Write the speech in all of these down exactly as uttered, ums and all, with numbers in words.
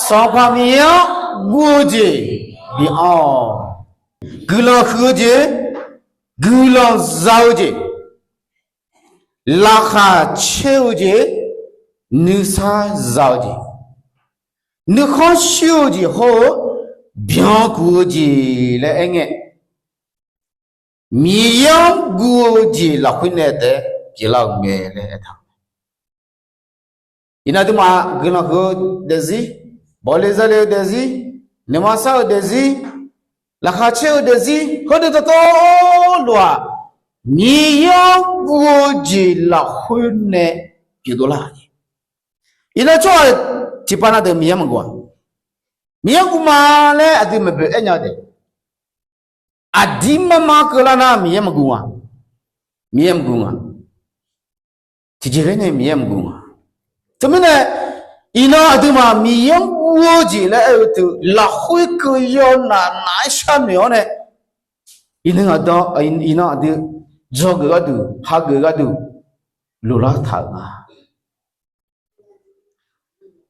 Sanqpaq Miqyaer-anr guv-eu jeq bi anr-awq. Guiqlanq huiq-eu jeq, guiqlanq za-eu jeq, laqkhaq caer-eu jeq, nuisar za-eu jeq, nuikhanr shir-eu jeq hawr-eu byankuq-eu jeq laer aer ngae, Miqyaer-anr guv-eu jeq lafkhoer nae taef-aer pyeuflar-euq mae laer aertaq-euq mae. Iqnan aqduimaf guiqlanq huiq-eu daefzir, bawle zale-eu daefzir, nuima sar-eu daefzir, laqkhaq caer-eu daefzir, heudeuq dawqtawvluf-aq, Miqyaer-anr guv-eu jeq lafkhoer nae pyeufdov lar-euq mae. Iqnan tsawrhaq tiqpav na deuq Miqyaer maqguv-aq, Miqyaer guv ma laer aqdui maeqboeq aer nya-eu taef. Aqdir mar mar keuvlar nar Miqyaer maqguv nga. Miqyaer maqguv nga. Tiqjeq laer nae Miqyaer maqguv nga. Teumirnae, iqnan aqduimaf Miqyaer-anr guv-eu jeq laer aer-eu teu lafkhoer keuv yaw naf naf-aer sharnoeq-awr nae, iqnan aqdui, iqnan aqdui dzawgeuf gharduq, hageuf gharduq, loflar taq-euq nga.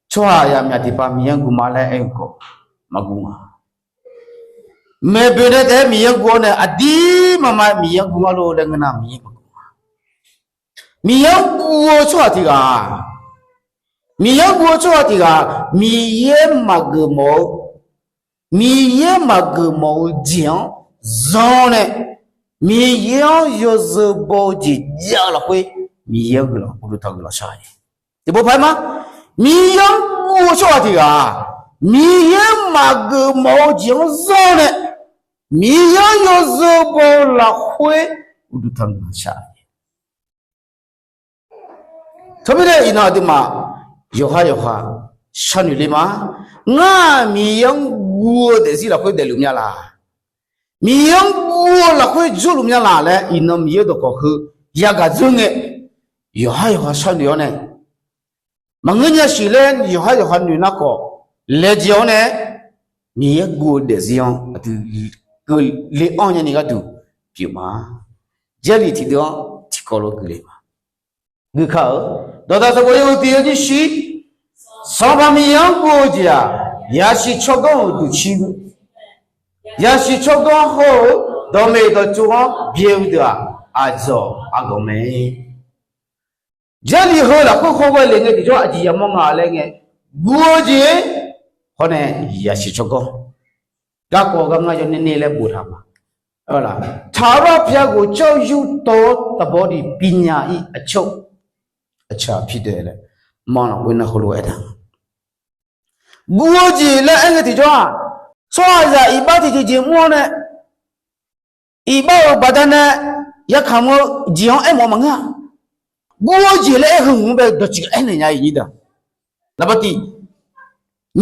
Tsawrhaq yamyaq tiqpav Miqyaer-anr guv ma laer aer-eu khawf maqguv nga. Maeqboeq nae taef-aer Miqyaer-anr guv-awr nae aqdirmar ma Miqyaer-anr guv ngar lor laer ngeur nar Miqyaer maqguv nga. Miqyaer-anr guv-eu tsawrhaq tiq ghaq, Miqyaer-anr guv-eu tsawrhaq tiq ghaq, Miqyaer maqgeuf mawf-eu, Miqyaer maqgeuf mawf-eu jeq-anr zanr nae, Miqyaer-anr yawzeu baw-eu jeq jav-eu lafkhoer Miqyaer-anr guiqlanq uqduq tanq guiqlanq shar-eu. Tiqpov paq-aer ma, Miqyaer-anr guv-eu tsawrhaq tiq ghaq, Miqyaer maqgeuf mawf-eu jeq-anr zanr nae, Miqyaer-anr yawzeu baw-eu lafkhoer uqduq tanq guiqlanq shar-eu. Teumirnae iqnan aqduimaf yawqha yawqha sharnoeq le ma. Ngar Miqyaer-anr guv-eu daefzir lafkhoer daefluf mya laq? Miqyaer-anr guv-eu lafkhoer jawrluf mya laq laer iqnan Miqyaer dawqkawq heu yagaq dzeur ngae, yawqha yawqha sharnoeq-awr nae, maqngeur nya siq laer yawqha yawqha noeq nar khawf, laejae-awr nae Miqyaer guv-eu daefzir-anr aqdui keuvle anr nyani gharduq pyeuf ma. Jarlif tiqdeuv-anr tiqkawv lof keuvle ma. Guikaq-eu dawqdaq sanqbof yawhuiq tiq yawnyir shir, Sanqpaq Miqyaer-anr guv-eu jeq-aq, yasiq tsawrganr-euq duqcir, yasiq tsawrganr hawr-eu dawqmeq dawqtsov-anr byae-eu deuq-aq, aqdzawq arganq mae. Jarlif heu lafkhoer khawr ghae le ngae tiqjawr aqjeq yamawr nga laer ngae, guv-eu jeq hawr nae yasiq tsawrganr. Garkawv gar ngar yawner ner laer boftaq ma. Taqrar pyar ghof cawr yur tawr taqbawr ni bi nya-ir aqcawq, aqcawq aqpir dae laer ma lafkhoer nar heulof-aer taq guv-eu jeq laer aer ngae tiqjawr-aq, tsawrhaqzaq iqbax tiqjeq jeq mr-awr nae, iqbax-euq baqdanae yakamq-eu jeq-anr aermawf-eu maqngeur-a. Guv-eu jeq laer aer heu-anr bae dawqtsuif aernaeq nya-iq nyir deuq. Laqbavtiv,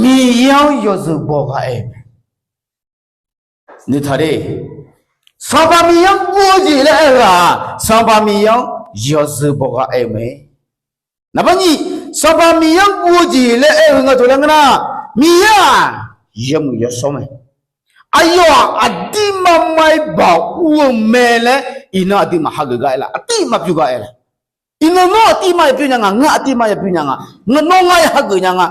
Miqyaer-anr yawzeu baw ghaq aer-eu mae. Noeqtaq de. Sanqpaq Miqyaer-anr guv-eu jeq laer aer-eu-aq, Sanqpaq Miqyaer-anr yawzeu baw ghaq aer-eu mae. Laqbavnyif, Sanqpaq Miqyaer-anr guv-eu jeq laer aer-eu nga taq laer ngeur nar, Miqyaer-aq, yawmuiq yawshawr mae. Aqyawf-aq, aqdirmar mar-aer baoq ur-eu mae laer iqnan aqduimaf hageuf gar aer laf, aqdirmar pyur gar aer laf. Iqnan nawr aqdirmar yapyur nya nga, ngar aqdirmar yapyur nya nga, nawr ngar ya hageuf nya nga.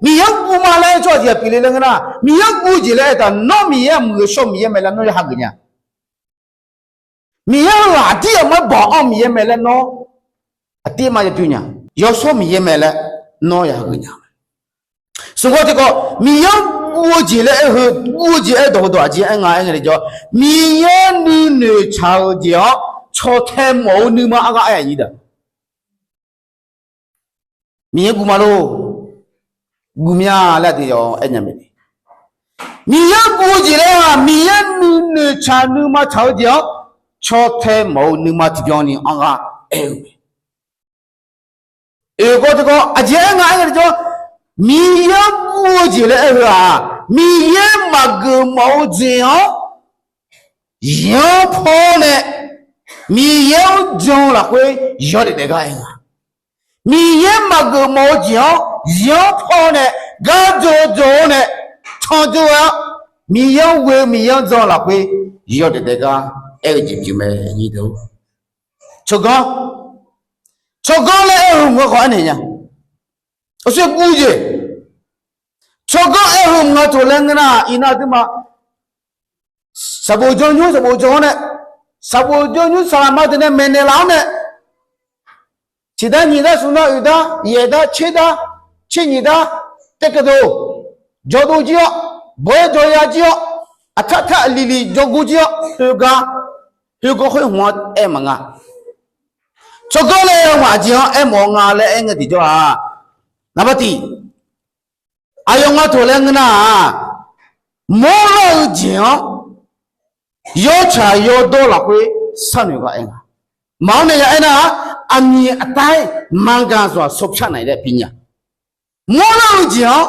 Miqyaer-anr guv ma laer tsawrhaq jeq-aq pyeufle laer ngeur nar, Miqyaer-anr guv-eu jeq laer aer taq, nawr Miqyaer-aq muiq-eu shawr Miqyaer mae laer nawr ya hageuf nya. Miqyaer-euq aqdir aqmar baoq-anr Miqyaer mae laer nawr aqdirmar yapyur nya. Yawshawr Miqyaer mae laer nawr ya hageuf nya. Smq gawr tiqkawv, Miqyaer-anr guv-eu jeq laer aer heu, guv-eu jeq aer dawq heudawq aqjeq aer nga aer ngae le jawr, Miqyaer nuinoeq tsaq-eu jeq-anr caw tae mawf-eu nuima argha aer-a nyir daq. Miqyaer guv ma lor. Guv mya laer aqdui yawf aer nya mae. Miqyaer guv-eu jeq laer-aq, Miqyaer nuinoeq tsaq nuima tsaq-eu jeq-anr caw tae mawf-eu nuima tiqbyan ni argha aer-eu mae. Oeq gawr tiqkawv aqjeq aer nga aer ngae le jawr, Miqyaer-anr guv-eu jeq laer aer heu-aq, Miqyaer maqgeuf mawf-eu jeq-anr yanr paw nae, Miqyaer-anr jan-eu lafkhoer yawdaef daef gar aer nga. Miqyaer maqgeuf mawf-eu jeq-anr yanr paw nae, gar dzaw dzaw-awr nae, can dzaw-aer-awr, Miqyaer-anr ghoe-eu Miqyaer-anr jan-eu lafkhoer yawdaef daef gar aer-eu jeq pyeuf mae. Tsawrganr, tsawrganr laer aer-eu hmq-anr khawf aernaeq nya. Aqsur guv jeq, Tsawrganr aer-eu heu mq nga toq laer ngeur nar, iqnan aqduimaf saqbof janr nymr saqbof janr-awr nae, saqbof janr nymr saqlaqma deuq nae maeqnaeq laf-awr nae, tiqdar nyiq dar smq dar oeq dar yaeq dar tser dar tser nyiq dar taev keuv dov, jawrdov jir-awr, bawq-aer jawrya jir-awr, aqtaq taq liqliq jawrgor jir-awr, khoergar, khoergar khoer hmq-anr aer maqnga. Tsawrganr laer aer-eu maq aqjeq-anr aermawf-eu nga laer aer ngae tiqjawr-aq, naqbar tiq, aqyawf nga toq laer ngeur nar-aq, mawrlar-eu jeq-anr yawtsaq yawdawr lafkhoer sharnoeq gar aer nga. Maqanr nae ya aer nar-aq, aqnyiq aqtair manqgaq zawq-aq สอบ sharnaeq laer bi nya. Mawrlar-eu jeq-anr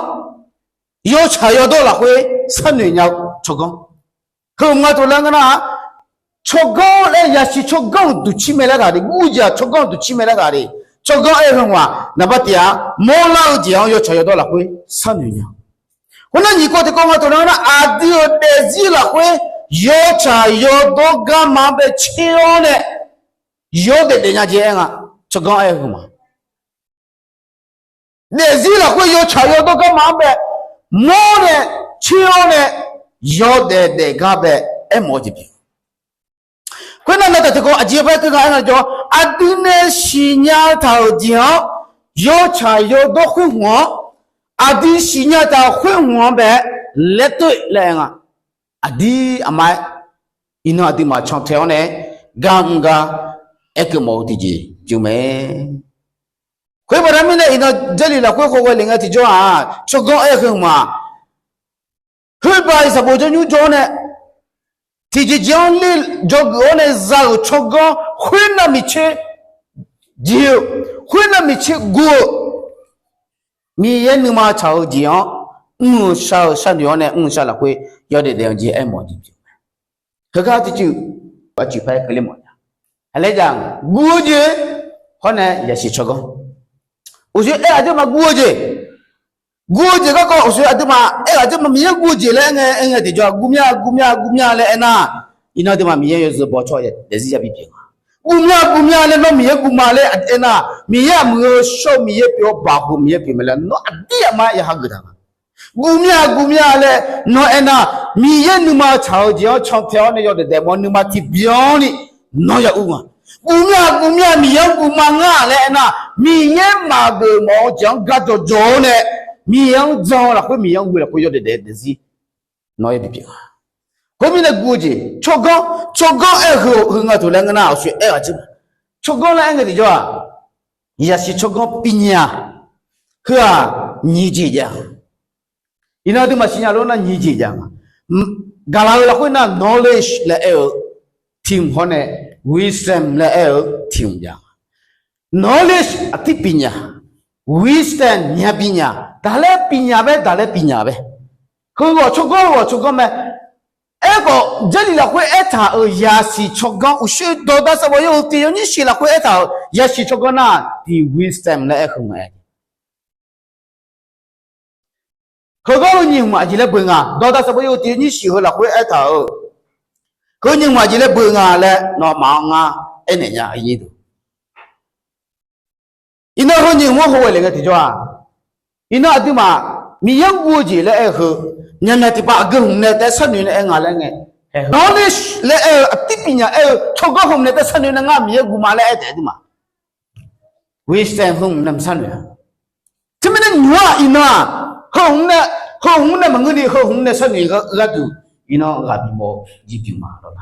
yawtsaq yawdawr lafkhoer sharnoeq nya-eu tsawrganr. Heu mq nga toq laer ngeur nar-aq, tsawrganr laer yasiq tsawrganr-euq duqcir mae laer taq de, guv jeq-aq tsawrganr-euq duqcir mae laer taq de. Tsawrganr aer-eu heu maq naqbar tiq-aq, mawrlar-eu jeq-anr yawtsaq yawdawr lafkhoer sharnoeq nya. Khoernar nyiq kawv tiqkawv nga toq laer ngeur nar, aqdui-euq daefzir lafkhoer yawtsaq yawdawr garma-anr bae tser-awr nae yawdaef daef nya jeq aer nga. Tsawrganr aer-eu heu maq daefzir lafkhoer yawtsaq yawdawr garma-anr bae mawr nae tser-awr nae yawdaef daef gar bae aermawf-eu jeq pyeuf. Khoernar navtaq tiqkawv aqjeq paer keuv nga aer nga jawr, aqdui nae siqnya taq-euq jeq-anr yawtsaq yawdawr khoer hmq-anr, aqdui siqnya taq-euq khoer hmq-anr bae laer toer laer aer nga. Aqdir aqma-aer iqnan aqduimaf cantae-awr nae gar mr gar aerkeuv mawf-eu tiqjeq pyeuf mae. Khoer baqda mirnae iqnan Jarlif lafkhoer khawghae le ngae tiqjawr-aq, tsawrganr aer-eu heu maq, khoerba-iq saqbof janr nymr jawr-awr nae tiqjeq jeq-anr ler jawrgeuf-awr nae za-euq tsawrganr khoernav miqtser jeq-eu, khoernav miqtser guv-eu, Miqyaer nuima tsaq-eu jeq-anr mr-eu shar-eu sharnoeq-awr nae mr-eu shar lafkhoer yawdaef daef-eu jeq aermawf jeq pyeuf mae. Heugar tiqcuiv aqcuiv paer keuvler mawf nya. Halaer jaq guv-eu jeq hawr nae yasiq tsawrganr, uqshoe aer ghaq jawrma guv-eu jeq, guv-eu jeq garkawv uqshoe aqduimaf aer ghaq jawrma Miqyaer guv-eu jeq laer aer ngae, aer ngae tiqjawr-aq, guvmya guvmya guvmya laer aernar, iqnan aqduimaf Miqyaer yawzeu baw tsawrhaq daefzir yabi pyeuf nga. Guvmya guvmya laer nawr Miqyaer guvma laer aernar, Miqyaer aqmuiq-eu shawr-eu Miqyaer pyeuf-awr baqhu Miqyaer pyeuf mae laer nawr aqdir aqma-aer ya hageuf taq nga. Guvmya guvmya laer nawr aernar, Miqyaer nuima tsaq-eu jeq-anr cantae-awr nae yawdaef daefmawf-eu nuima tiqbyan-anr ni nawr ya ur nga. Guvmya guvmya Miqyaer-anr guvma nga laer aernar, Miqyaer maqgeuf mawf-eu jeq-anr gar jawqjawq-awr nae Miqyaer-anr jan-eu lafkhoer Miqyaer-anr ghoe lafkhoer yawdaef daef daefzir nawr yabi pyeuf nga. Khoermirnae guv-eu jeq tsawrganr, tsawrganr aer-eu heu nga toq laer ngeur nar, uqshoe aer ghaq jawrma tsawrganr laer aer ngae tiqjawr-aq, yasiq tsawrganr pivnya, heu-aq nyiq jeq jav-a. Iqnan aqduimaf siqnya lof nar nyiq jeq jav nga. Gaqlaq-eu lafkhoer nar knowledge laer aer-eu tiq hmq hawr nae wisdom laer aer-eu tiq hmq jav nga. Knowledge aqtir pivnya, wisdom nya pivnya, daqlaer pivnya bae daqlaer pivnya bae. Heu ghawq tsawrganr heu ghawq tsawrganr mae. Aerkhawf Jarlif lafkhoer aertaq-euq yasiq tsawrganr uqshoe dawqdaq sanqbof yawhuiq tiq yawnyir shiq lafkhoer aertaq-euq yasiq tsawrganr nar tiq wisdom laer aer-eu nga. Heugar heu nyiq hmq aqjeq laer beu nga, dawqdaq sanqbof yawhuiq tiq yawnyir shiq heu lafkhoer aertaq-euq heu nyiq hmq aqjeq laer beu nga laer nawmaf-anr ngar aernaeq nya. Iqnan heu nyiq hmq-anr hawghae le ngae tiqjawr-aq, iqnan aqduimaf Miqyaer-anr guv-eu jeq laer aer-eu heu, myaqmyaq tiqpav aqgeu hmq nae taef-aer sharnoeq nae aer nga laer ngae, knowledge laer aer-eu aqtir pivnya aer-eu tsawrganr hmq nae taef-aer sharnoeq nae ngar Miqyaer guvma laer aer taef aqduimaf wisdom heu hmq nae maqsharnoeq-a. Teumirnae nymq-aq iqnan-aq, heu hmq nae, heu hmq nae maqngeur ni heu hmq nae sharnoeq gharduq iqnan ghaq bimawf-eu jeq pyeuf ma lawr.